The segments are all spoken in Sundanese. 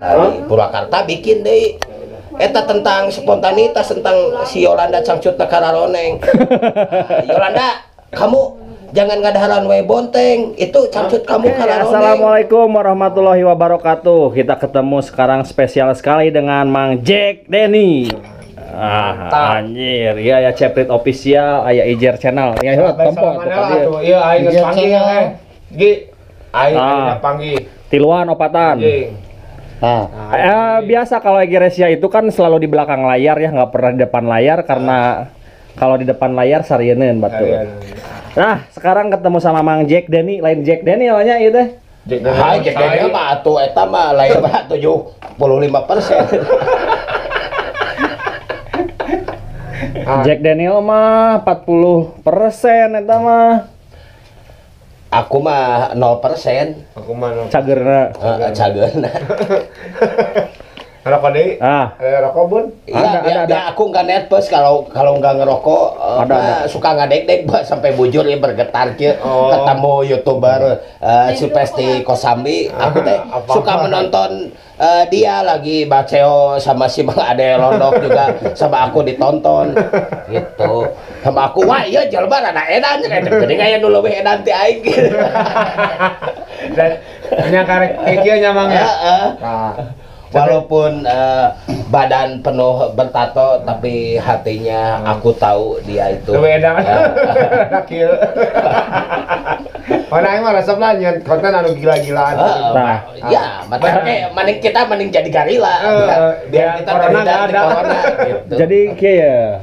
Dari Purwakarta bikin deh. Eta tentang spontanitas, tentang si Yolanda cangcut kararoneng. Nah, Yolanda, kamu jangan ngadaharan we bonteng, itu cangcut kamu kararoneng. Assalamualaikum warahmatullahi wabarakatuh. Kita ketemu sekarang spesial sekali dengan Mang Jack Denny. Ah, anjir, iya ya Ceprit official, aya Ijer channel. Ya, tempo tuh. Iya, aing geus panggih eh. Gi, aing panggih. Tiluan opatan. Nah, biasa kalau Egi Resya itu kan selalu di belakang layar ya, nggak pernah di depan layar karena kalau di depan layar sarieun batu. Nah, sekarang ketemu sama Mang Jack Denny, lain Jack Daniel nya ieu teh. Jack Daniel. Hai, Jack Daniel mah atuh eta mah lain mah 75%. Jack Daniel mah 40% eta mah. Aku mah 0%. Aku mah 0%. Cagerna. Cagerna. Ngerokok deui? Ah. Ada rokok, Bun? Iya, ada. Aku nggak nervous kalau nggak ngerokok, ada. Suka ngadek-dek sampai bujur ya bergetar kieu. Oh. Ketemu YouTuber Silvesti Kosambi, aku teh suka menonton dia lagi baceo sama si Bang Ade Londok juga sama aku ditonton gitu. Sama aku, wah iya jelema rada edan cenah geuning aya nu leuwih edan ti aing. Dan nya karek kieu nya Mang ya. Heeh. Walaupun badan penuh bertato, tapi hatinya aku tahu dia itu. Leuwih edan. Kieu. Mana aing mah resep lah nyeun konten anu gila-gilaan. Nah, ya, makanya mending kita mending jadi gorila. Biar kita corona terhindar di ada. Corona gitu. Jadi kieu ya,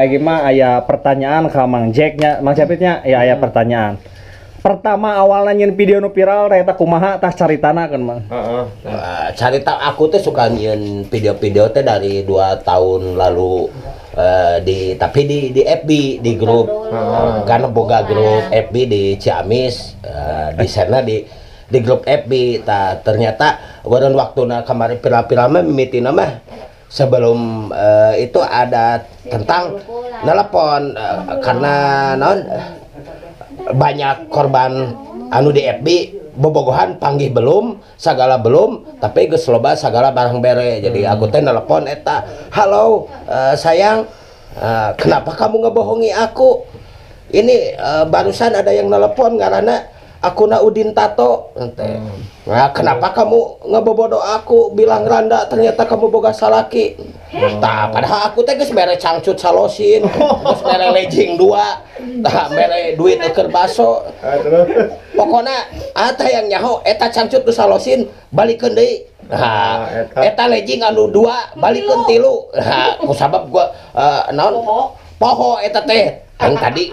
Egi mah aya pertanyaan ka Mang Jack-nya, Mang Cepritnya, ya aya pertanyaan. Pertama awalnya nyeun video nu viral teh eta kumaha tah caritana kan Mang? Heeh. Carita aku tuh suka nyeun video-video teh dari 2 tahun lalu tapi di FB di grup. Karena boga grup FB di Ciamis, di sana di grup FB ta ternyata warun waktuna kamari viral-viral mah mimitina mah sebelum itu ada tentang nelepon karena naon banyak korban anu di FB bobogohan panggih belum sagala belum tapi geus loba sagala barang bere. Jadi aku teh nelepon eta, halo sayang, kenapa kamu ngebohongi aku? Ini barusan ada yang nelepon karena aku na Udin Tato. Nah, kenapa kamu ngebobodo aku bilang randa ternyata kamu boga salaki. Tah, padahal aku teh geus mere cangcut salosin, geus mere legging 2, tah mere duit keur baso. Pokona ata yang nyaho eta cangcut nu salosin balikeun deui. Nah, eta legging anu 2 balikeun 3. Nah, kusabab gua naon? Poho eta teh. Aing tadi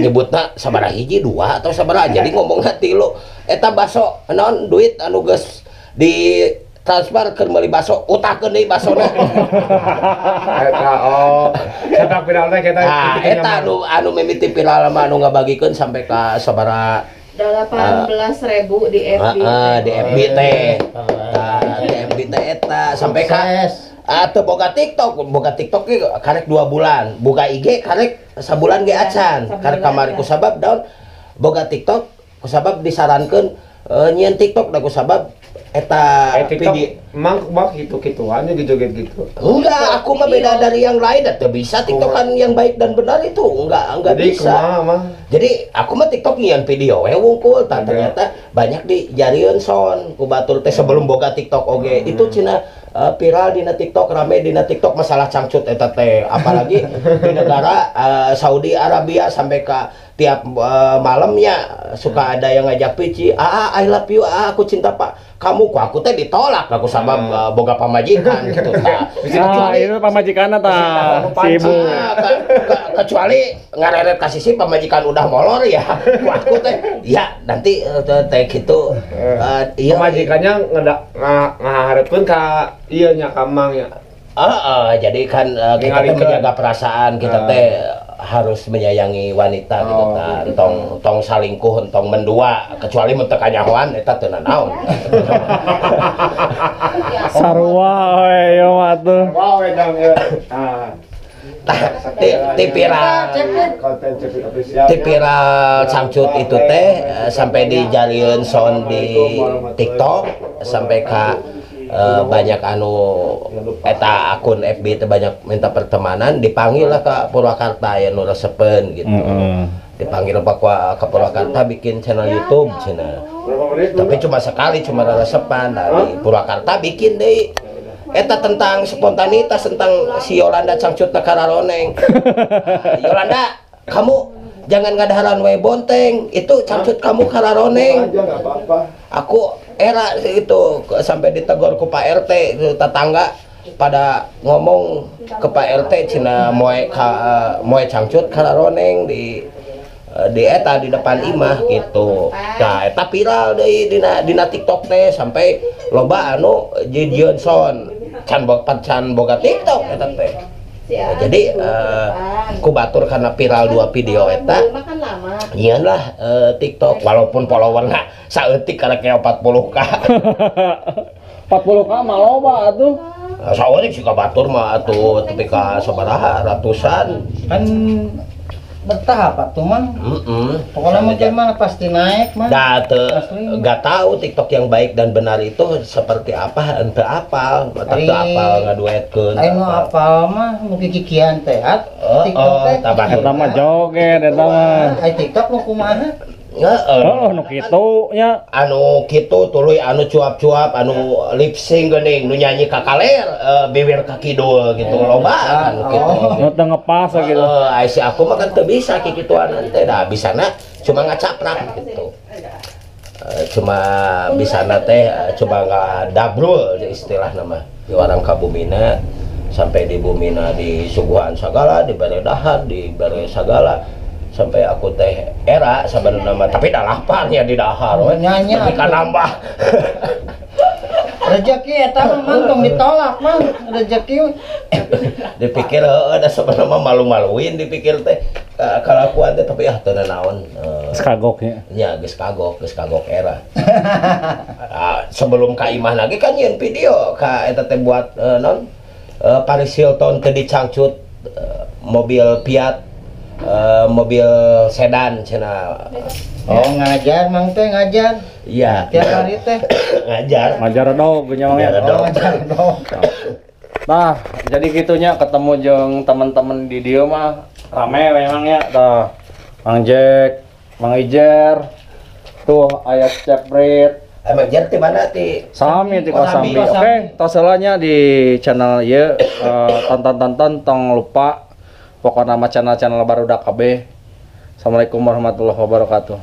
nyebutna sabaraha hiji 2 atau sabaraha jadi ngomongna 3. Eta baso naon duit anu geus di transfer keur meuli baso utahkeun deui basona. Eta oh cetak viral teh kita. Nah, eta anu mimiti viral mah anu ngabagikeun sampai ka sabaraha 18.000 di FB. Heeh, di FB teh. Tah, di FB teh eta sampai ka atau boga TikTok ge karek 2 bulan, boga IG karek sabulan ge acan. Karek kamari ku sabab daun boga TikTok ku sabab disarankeun nyieun TikTok da ku sabab eta TikTok emang bak gitu-gituan aja joget gitu. Enggak, aku mah beda dari yang lain, atau bisa TikTok kan yang baik dan benar itu enggak jadi, bisa. Kumaha, jadi aku mah TikTok nyian video we wungkul, tah ternyata banyak di jarieun son ku batur teh sebelum boga TikTok oge. Itu cina viral dina TikTok, rame dina TikTok masalah cangcut eta teh, apalagi di negara Saudi Arabia sampai ke tiap malamnya suka ada yang ngajak pici, ah I love you, ah aku cinta pak kamu, ku aku teh ditolak aku sama boga pamajikan gitu ta. Ah, itu pamajikanna ta. Si ibu. Kecuali ngareret kasih si pamajikan udah molor ya. Ku aku teh ya nanti teh gitu. Iya pamajikannya ngaharepkeun ka ieu nya ka Mang ya. Jadi kan kita teh menjaga perasaan, kita teh harus menyayangi wanita gitu ta. Entong tong salingkuh, entong mendua, kecuali mun teu kanyahoan eta teu nanaon. Sarua we ieu mah tuh. Sarua we jang ieu. Ah. Ti viral cangcut itu teh sampai dijarieun sound di TikTok sampai ka Banyak anu eta akun FB teh banyak minta pertemanan, dipanggil lah ke Purwakarta ya nu resepeun gitu. Dipanggil pak ke Purwakarta bikin channel YouTube cenah. Tapi cuma sekali, cuma resepan. Nah, di Purwakarta bikin deh eta tentang spontanitas, tentang si Yolanda cangcutna kararoneng. Nah, Yolanda, kamu jangan ngadaharan we bonteng, itu cangcut kamu kararoneng. Aku era itu sampai ditegur ku Pak RT, tetangga pada ngomong ke Pak RT cina moe ka, moe cangcut kararoneng di eta di depan imah gitu. Nah, eta viral deui dina dina TikTok teh sampai loba anu jieun son can boga, can boga TikTok eta teh. Nah, jadi ku batur karena viral dua video eta nyieun lah TikTok walaupun followerna saeutik karena kayak 40K. 40K mah loba atuh. Saeutik sih ka batur mah atuh tepi ka sabaraha ratusan. Kan bertahap atuh, Mang. Pokoknya mungkin mah pasti naik mah. Dah teu Asli. Nggak tahu TikTok yang baik dan benar itu seperti apa, ente apal, teu apal ngaduetkeun. Ayo nu apal mah nu kikian teh at Oh, TikTok oh, teh. tabah. Eta mah joget eta mah. Ai TikTok nu kumaha? Heeh. Oh, nu kitu nya. Anu kitu tuluy anu cuap-cuap, anu lip sync geuning, nu nyanyi ka kaler, bibir ka kidul gitu loba kan nu kitu. Nu teu ngepas gitu. Heeh, ai si aku mah kan teu bisa kikituan teh, dah bisana cuma ngacaprak gitu. Cuma bisana teh cuma ngadabrul istilah nama. Di orang ka bumina sampai di bumina di suguhan sagala, dibere dahar, dibere sagala sampai aku teh era sabenerna mah, tapi dah laparnya di dahar we. Nyanyi tapi kan atuh. Nambah. Rezeki eta mah, Mang, tong ditolak, Mang. Rezeki. Dipikir heeh, da sebenarnya mah malu-maluin dipikir teh kalakuan teh, tapi ah teu naon. Geus kagok nya. Nya geus kagok era. Ah, sebelum ka imah lagi kan nyieun video ka eta teh buat non Paris Hilton teu dicangcut mobil Fiat, mobil sedan cenah. Oh, ngajar Mang teh ngajar. Iya. Tiap hari teh. Ngajar. Ngajar dog nya, Mang, ya. Ngajar Oh, dog. ngajar dog. Nah, jadi gitunya ketemu jeung teman-teman di dieu mah rame memang ya. Tah, Mang Jack, Mang Ijer, tuh aya Ceprit, Emang jar ti mana ti? Sami di Kosambi. Kosambi. Oke, tos heula nya di channel ieu tonton-tonton tong lupa pokokna mah channel-channel barudak kabeh. Assalamualaikum warahmatullahi wabarakatuh.